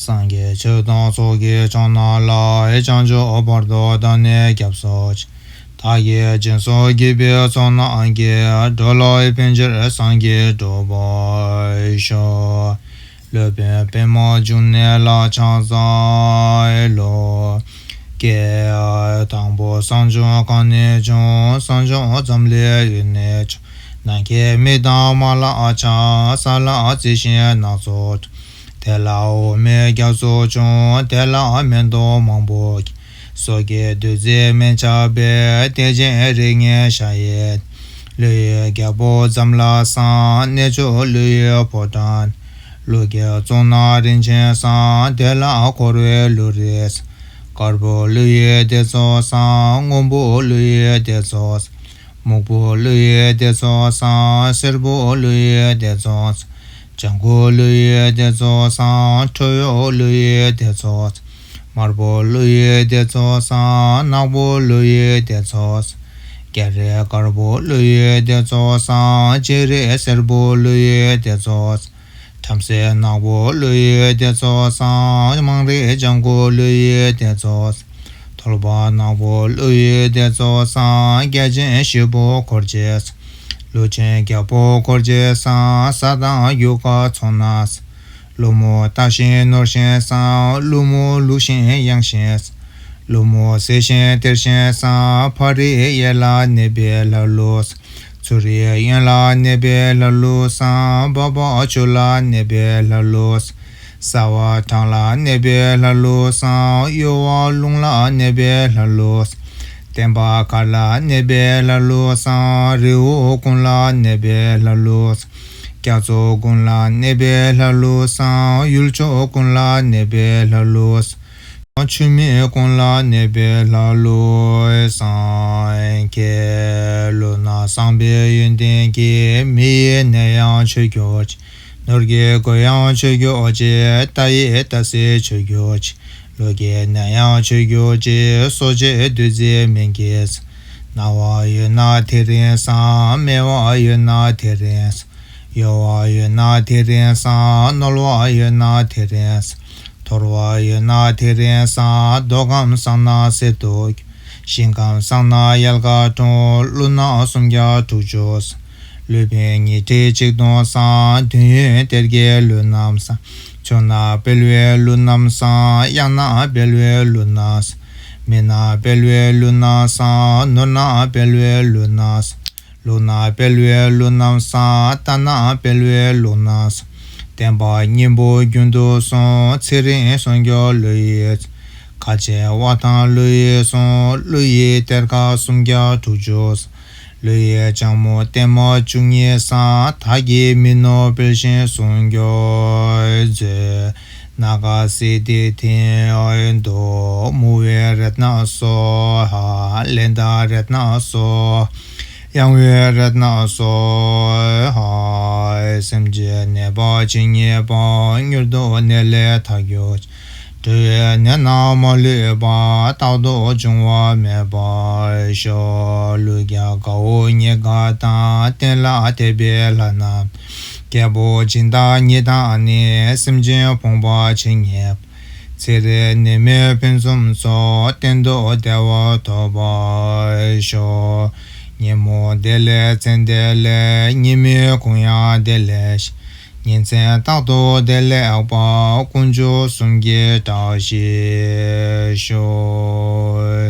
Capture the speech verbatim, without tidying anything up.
སངས་རྒྱས་ཆོས་དང་ཚོགས་ཀྱི་མཆོག་རྣམས་ལ། བྱང་ཆུབ་བར་དུ་བདག་ནི་སྐྱབས་སུ་མཆི། བདག་གིས་སྦྱིན་སོགས་བགྱིས་པའི་ཚོགས་རྣམས་ཀྱིས། འགྲོ་ལ་ཕན་ཕྱིར་སངས་རྒྱས་འགྲུབ་པར་ཤོག། སློབ་དཔོན་པདྨ་འབྱུང་གནས་ལ་ཕྱག་འཚལ་ལོ། སྐད་དང་པོ་བསང་མཆོད་གང་ནས་བྱུང་། བསང་མཆོད་འཛོམས་ལས་ཡོད་ནས་བྱུང་། ནམ་མཁའི་མི་དང་མ་ལ་ཕྱག། ས་ལ་རྩི་ཤིང་ནགས་ཚལ་དྲུང་། དེ་ལ་འོ་མའི་རྒྱ་མཚོ་བྱུང་། དེ་ལ་མེ་ཏོག་མང་པོ་སྐྱེས། སོགས་ཀྱི་བདུད་རྩི་མན་ཆད་པས། དེ་བཞིན་རིགས་ལྔའི་ཞལ་ཡོད། ཀླུ་ཡི་རྒྱལ་པོ་ཛམ་ལ་བཟང་། གནས་མཆོག་ཀླུ་ཡི་ཕོ་བྲང་། ཀླུ་གི་གཙུག་ན་རིན་ཆེན་བསང་། དེ་ལ་འཁོར་བའི་ཀླུ་རིགས་བསང་། དཀར་པོ་ཀླུ་ཡི་སྡེ་ཚོགས་བསང་། སྔོན་པོ་ཀླུ་ཡི་སྡེ་ཚོགས་བསང་། སྨུག་པོ་ཀླུ་ཡི་སྡེ་ཚོགས་བསང་། སེར་པོ་ཀླུ་ཡི་སྡེ་ཚོགས་བསང་། ལྗང་གུ་ཀླུ་ཡི་སྡེ་ཚོགས་བསང་། ཁྲོ་བོ་ཀླུ་ཡི་སྡེ་ཚོགས་བསང་། དམར་པོ་ཀླུ་ཡི་སྡེ་ཚོགས་བསང་། ནག་པོ་ཀླུ་ཡི་སྡེ་ཚོགས་བསང་། སྐྱ་རེངས་དཀར་པོ་ཀླུ་ཡི་སྡེ་ཚོགས་བསང་། སྤྱན་རས་སེར་པོ་ཀླུ་ཡི་སྡེ་ཚོགས་བསང་། བྲམ་ཟེ་ནག་པོ་ཀླུ་ཡི་སྡེ་ཚོགས་བསང་། དམངས་རིགས་ལྗང་གུ་ཀླུ་ཡི་སྡེ་ཚོགས་བསང་། ཐོད་པ་ནག་པོ་ཀླུ་ཡི་སྡེ་ཚོགས་བསང་། བརྒྱ་བྱིན་བཞི་པོ་འཁོར་བཅས་བསང་། ཀླུ་ཆེན་རྒྱལ་པོ་འཁོར་བཅས་བསང་། ས་དང་རྒྱུ་སྐར་ཚོགས་རྣམས་བསང་། ཀླུ་མོ་བལྟ་ཞིང་ནོར་ཞིང་བསང་། ཀླུ་མོ་བླུག་ཞིང་གཡང་ཞིང་བསང་། ཀླུ་མོ་བསད་ཞིང་སྟེར་ཞིང་བསང་། ཕ་རིའི་གཡས་ལ་གནས་པའི་ལྷ་ཀླུ་བསང་། ཚུ་རིའི་གཡོན་ལ་གནས་པའི་ལྷ་ཀླུ་བསང་། འབབ་པ་ཆུ་ལ་གནས་པའི་ལྷ་ཀླུ་བསང་། སྲ་བ་བྲག་ལ་གནས་པའི་ལྷ་ཀླུ་བསང་། གཡོ་བ་རླུང་ལ་གནས་པའི་ལྷ་ཀླུ་བསང་། བརྟེན་པ་མཁའ་ལ་གནས་པའི་ལྷ་ཀླུ་བསང་། རི་བོ་ཀུན་ལ་གནས་པའི་ལྷ་ཀླུ་བསང་། རྒྱ་མཚོ་ཀུན་ལ་གནས་པའི་ལྷ་ཀླུ་བསང་། ཡུལ་ཕྱོགས་ཀུན་ལ་གནས་པའི་ལྷ་ཀླུ་བསང་། ཆུ་མིག་ཀུན་ལ་གནས་པའི་ལྷ་ཀླུ་བསང་། ཁྱེད་ཀླུ་ན་བཟང་པོའི་ཡོན་ཏན་གྱིས། མི་ཡི་ནད་ཡང་ཆོད་གྱུར་ཅིག། ནོར་གྱི་མགོ་ཡང་ཆོད་གྱུར་ཅིག། རྟ་ཡི་རྟ་གསེར་ཆོད་གྱུར་ཅིག། ཀླུ་གི་ནད་ཡང་ཆོད་གྱུར་ཅིག། གསོ་བྱེད་བདུད་རྩི་སྨན་གྱི་བསང་། ན་བ་ཡོད་ན་དེ་རིང་བསང་། སྨེ་བ་ཡོད་ན་དེ་རིང་བསང་། གཡོ་བ་ཡོད་ན་དེ་རིང་བསང་། རྣོ་བ་ཡོད་ན་དེ་རིང་བསང་། འཐོར་བ་ཡོད་ན་དེ་རིང་བསང་། རྡོ་སྐམ་བསང་ན་གསེར་དུ་འགྱུར། ཤིང་སྐམ་བསང་ན་ཡལ་ག་འཁྲུངས། ཀླུ་ནད་སུམ་བརྒྱ་དྲུག་ཅུ་བསང་། ཀླུ་ཕན་ཉི་ཁྲི་གཅིག་སྟོང་བསང་། དུས་ཡུན་གཏེར་གྱི་ཀླུ་རྣམས་བསང་། ཆུ་ནད་འབེལ་བའི་ཀླུ་རྣམས་བསང་། གཡག་ནད་འབེལ་བའི་ཀླུ་རྣམས་བསང་། མི་ནད་འབེལ་བའི་ཀླུ་རྣམས་བསང་། ནོར་ནད་འབེལ་བའི་ཀླུ་རྣམས་བསང་། ལུག་ནད་འབེལ་བའི་ཀླུ་རྣམས་བསང་། རྟ་ནད་འབེལ་བའི་ཀླུ་རྣམས་བསང་། བསྟན་པ་སྙིང་པོ་རྒྱུན་དུ་སྲུང་། ཚེ་རིང་སྲུང་སྐྱོབ་ཀླུ་ཡི་བསང་། ཁ་ཆེ་བ་དང་ཀླུ་ཡི་བསང་། ཀླུ་ཡི་གཏེར་ཁ་སུམ་བརྒྱ་དྲུག་ཅུ་བསང་། ཀླུ་ཡི་ལྕགས་མོ་བརྟན་མ་བཅུ་གཉིས་བསང་། དག་གིས་མི་ནོར་འབུལ་ཞིང་སྲུང་སྐྱོབ་མཛོད། ནཱ་ག་སིདྡྷི་དྷཱིཿདྷཱུ། མུ་ཝེ་རཏྣ་སྭཱ་ཧཱ། ལན་ད་རཏྣ་སྭཱ་ཧཱ། ཡང་ཝེ་རཏྣ་སྭཱ་ཧཱ། སེམས་ཅན་ནད་པ་ཇི་སྙེད་པ། མྱུར་དུ་ནད་ལས་ཐར་གྱུར་ཅིག། འབྲེལ་བའི་ནད་རྣམས་མ་ལུས་པ། རྟག་ཏུ་འབྱུང་བ་མེད་པར་ཤོག། ཀླུ་རྒྱལ་དགའ་བོ་རྙེད་དཀའ་དང་། བསྟན་ལ་དད་པའི་ལྷ་རྣམས། རྒྱལ་པོ་སྦྱིན་བདག་ཉིད་དང་ནི། སེམས་ཅན་ཕོངས་པ་ཇི་སྙེད་པ། ཚེ་རིང་ནད་མེད་ཕུན་སུམ་ཚོགས། གཏན་དུ་བདེ་བ་ཐོབ་པར་ཤོག། ཉིན་མོ་བདེ་ལེགས་མཚན་བདེ་ལེགས། ཉི་མའི་གུང་ཡང་བདེ་ལེགས་ཤིག། ཉིན་མཚན་རྟག་ཏུ་བདེ་ལེགས་པ། དཀོན་མཆོག་གསུམ་གྱིས་བཀྲ་ཤིས་ཤོག།